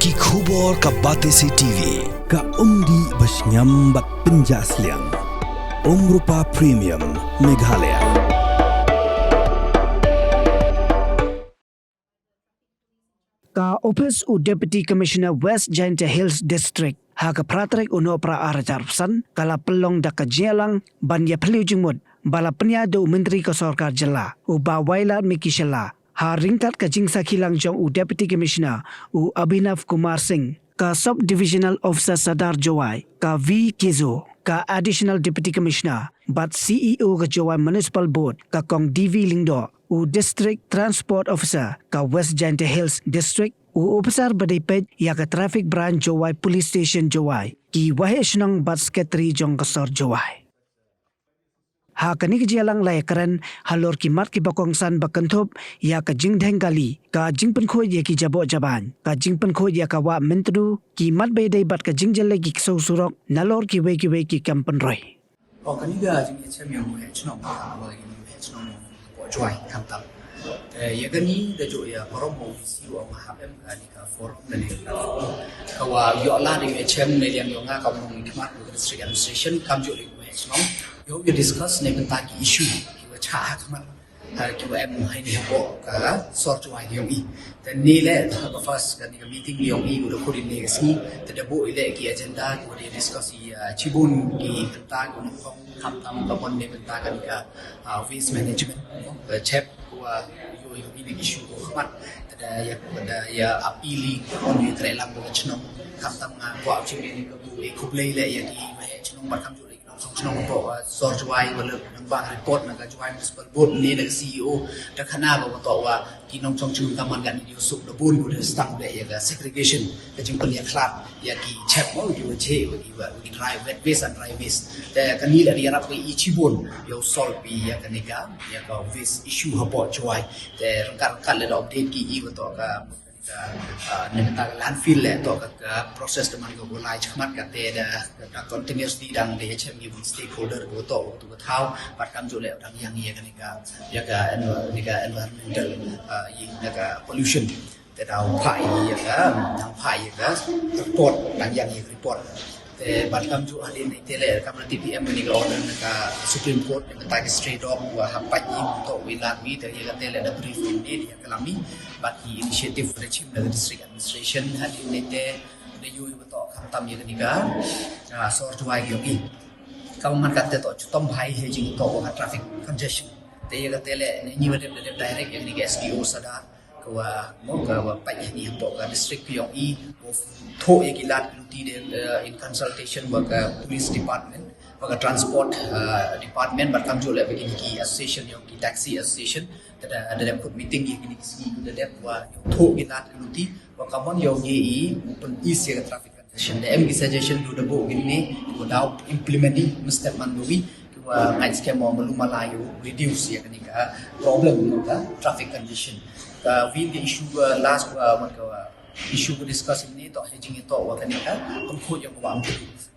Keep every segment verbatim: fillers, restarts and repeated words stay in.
Ki khubor ka Batesi T V, ka umdih ba shngiam bad pynjah sliang. Umrupa Premium, Meghalaya. Ka ophis u Deputy Commissioner West Jaintia Hills District ha ka phra tarik u Nohprah ar hajar arphew san ka la pynlong da ka jingïalang ban ïaphylliew jingmut ba la pynïaid da u Myntri ka Sorkar Jylla u Bah Wailadmiki Shylla, ha ryngkat ka jingsakhi lang jong u Deputy Commissioner u Abhinav Kumar Singh, ka Sub Divisional Officer Sadar Jowai, ka V Kizo, ka Additional Deputy Commissioner bad C E O ka Jowai Municipal Board, ka Kong D V Lyngdoh, u District Transport Officer ka West Jaintia Hills District, u ophisar ba dei peit ïa ka Traffic Branch Jowai Police Station Jowai, ki waheh shnong bad Secretary jong ka sor Jowai. Ha kane ka jingïalang la ïakren halor ki mat kiba kongsan ba kynthup ïa ka jingdheng kali, ka jingpynkhuid ïa ki jaboh jabain, ka jingpynkhuid ïa ka wah Myntdu, ki mat ba ïadei bad ka jingjyllei ki ksew surok, nalor kiwei kiwei ki kam pynroi. Ong kane ka jingïachem ïa u waheh shnong, ka waheh shnong hapoh Jowai khamtam. Te ïa kane da jooh ïa parom u V C u ong hap em kane ka forum, kane ka forum. Ka wah ïoh lad ïa u waheh shnong ne liang ïoh nga ka mong khmat ka District Administration kam jooh ïa u waheh shnong. Ïoh ïa discuss ne bynta ki issue kiba chah ha khmat, ha, kiba em ha ine hapoh ka sor Jowai ka ïong i. Te ne leh ha ka first kane ka meeting ïong i u da khot ine ka sngi. Te da buh i leh ki agenda kiba da discuss i, ah, shibun ki bynta kiba nyngkong khamtam ka mon ne bynta kane ka, ah, waste management. Ka chep ka wah ïoh ïa kine ki issue ko khmat. Te da ïa, da ïa appeal i ka mon ïa trei lang ka chnong. Khamtam nga kwah u chim ïa ka buh i khublei leh ïa ki waheh chnong bad kam jooh leh ki nongchong chnong hapoh, ah, sor Jowai ba la nang bang report na ka Jowai Municipal Board ne na ka C E O. Da khana ba ba toh wa ki nongchong chnong ka man kane ïoh suk da bun ba da stang leh ïa ka segregation, ka jingpynïakhlad ïa ki chep mo, ïa ki wa jhe, ïa ki wa, ïa ki dry, wet waste and dry waste. Te kane la ïarap ka i shibun ïa u solve ïa kane ka, ïa ka waste issue hapoh Jowai. Te ryngkat ryngkat la da update ki i wa toh ka, ka, ah, ne ka landfill la toh ka, ka process da man ka ko lai chakmat ka te da, da continuously dang da chem ki bun stakeholder ko toh tu ka thaw, bad kam jooh leh dang ïang ïa kane ka, ïa ka env-, ne ka environmental, ah, ïa ka pollution. Te da u phah ïa ka, da u phah ïa ka report, dang ïang ïa ka report. Te bad kam jooh hadien te leh kam la T P M ne ka order na ka Supreme Court ne ka ta ka stray dog wa hap pait i to wi lad wi te ïa ka te leh da brief ne ïa ka lami bad ki initiative da chim da ka District Administration hadien te da ïoh ïa ka to khamtam ïa ka ni ka, ah, sor Jowai ïa ki. Ka man ka te to chutom hai he jing to wa traffic congestion. Te ïa ka te leh ne ni wa dep da dep direct ïa ka ni ka S D O Sadar. Ka wa, mo, ka wa pait ni hapoh ka district ka ïong i, wa thoh ïa ki lad ki luti de, eh, in consultation wa ka police department, wa ka transport, eh, department, bad kam jooh leh wa ki, ki association ïong ki taxi association, da, da, da dep kut meeting ïa ki ni ki sngi da dep wa thoh ki lad ki luti, wa ka mon ïong i, i, pyn-ease ïa ka traffic. Suggestion da em ki suggestion du da buh kine, ko dau implement i, mesti man du wi, ko, uh, ngai skhem mo malu mala ïa u reduce ïa kane ka problem ïa ka traffic congestion. Ka wi ka issue ka last, uh, wan ka, uh, issue ka discuss ne to he jing to wa kane ka pynkhot ïa ka wa.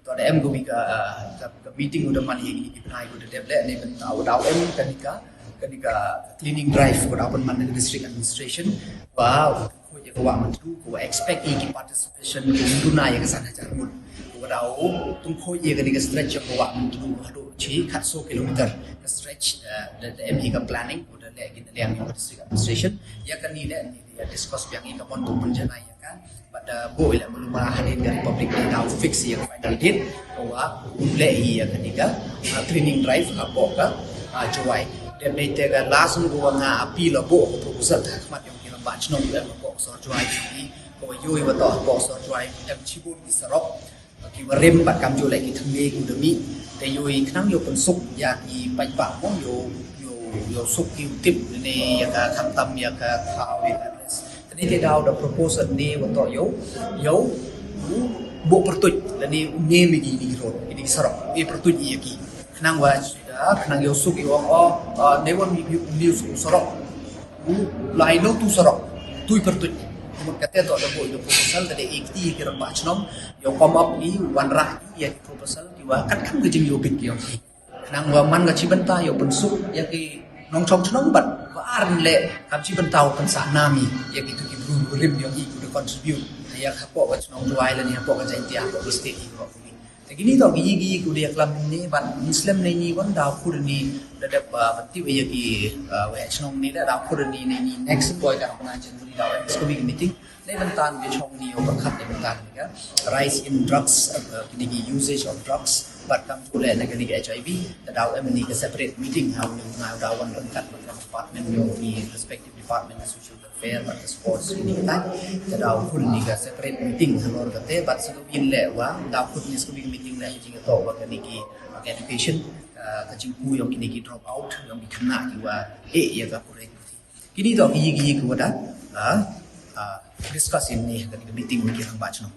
To da em ko wi ka, uh, ka, ka meeting u da man ïa kine ki bnai ko da dep leh ne bynta u dau em kane ka, kane ka cleaning drive ko dau pynman na ka district administration. Wa Ko ïa ka wah Myntdu, ko expect ïa ki participation ko duna ïa ka san hajar ngut. Ko dau tungkho ïa ka ni ka stretch ïa ka wah Myntdu haduh chi khatsaw kilometer. Ka stretch, eh, da, da em hi ka planning, ko da leh ki da liang ïa ka district administration. Ïa ka ni leh ni ïa discuss biang ïa ka mon tu pynjanai ïa ka. Bad, eh, bo ïa leh malu mara hadien ka Republic Day dau fix ïa ka final date. Ko wah leh ïa ka ni ka, ah, cleaning drive hapoh ka, ah, Jowai. Dep dei te ka last ko wah nga appeal ïa bo ko proposal ha khmat ïa ki rangbah chnong ïa ka sor Jowai ki, ko ïoh ïa wa toh ko sor Jowai em shibun ki sarok ki wa rim bad kam jooh leh ki thngan ki da mih. Te ïoh ïa khnang ïoh pynsuk ïa ki paidbah mo ïoh, ïoh, ïoh suk ki u tip ne ïa ka khamtam ïa ka thaw ïa ka address. Te ni te dau da proposal ne wa toh ïoh, ïoh u bo pyrtuit lane u ne mi ki ni ki road ki ni ki sarok e pyrtuit ïa ki. Khnang wa, ah, khnang ïoh suk ïoh ong, oh, ah, ne wan mi, mi, mi suk sarok. U lai no tu sarok. Tu i pyrtuit. Mut kata to da bo ïoh proposal da dei ikti ki rangbah chnong. Ïoh come up i wanrah i ïa ki proposal ki wa kat kam ka jingïoh bit ki ïong ki. Khnang wa man ka chi bynta ïoh pynsuk ïa ki nongchong chnong bad wa ar leh kam chi bynta u pynsah nam i ïa ki tu ki bru rim ïong i ku da contribute. ïa hapoh ka chnong Jowai lane hapoh ka Jaintia, hapoh ka state hi hapoh kine. Te kine toh ki ïing ki ïing ki dei ïa klam ne, bad ngi slem ne ngi wan daw khur ni da dep, ah, ban tip ïa ki, ah, wei chnong ne da daw khur ni ne ngi next poi ka hapna January daw em sku meeting. Ne ban tan ki chong ni o ban khat ne ban tan ni ka rise in drugs, ah, kine ki usage of drugs, bad kam tu le na kine ki H I V, da daw em ni ka separate meeting ha u ni na daw wan ban kat ban department ni ki respective department, social welfare bad sports ni kita. Te daw khur ni ka separate meeting halor kata, bad sa ka win le wa daw khur ni sku meeting le jingtoh wa kine ki, uh, education, uh, ka jingpu ïong kine ki drop out, ïong ki khynnah ki wa eh ïa ka pure. Kine toh ki ïing ki ïing ki wa da, uh, uh, discuss ïa kine ki meeting ki rangbah chnong.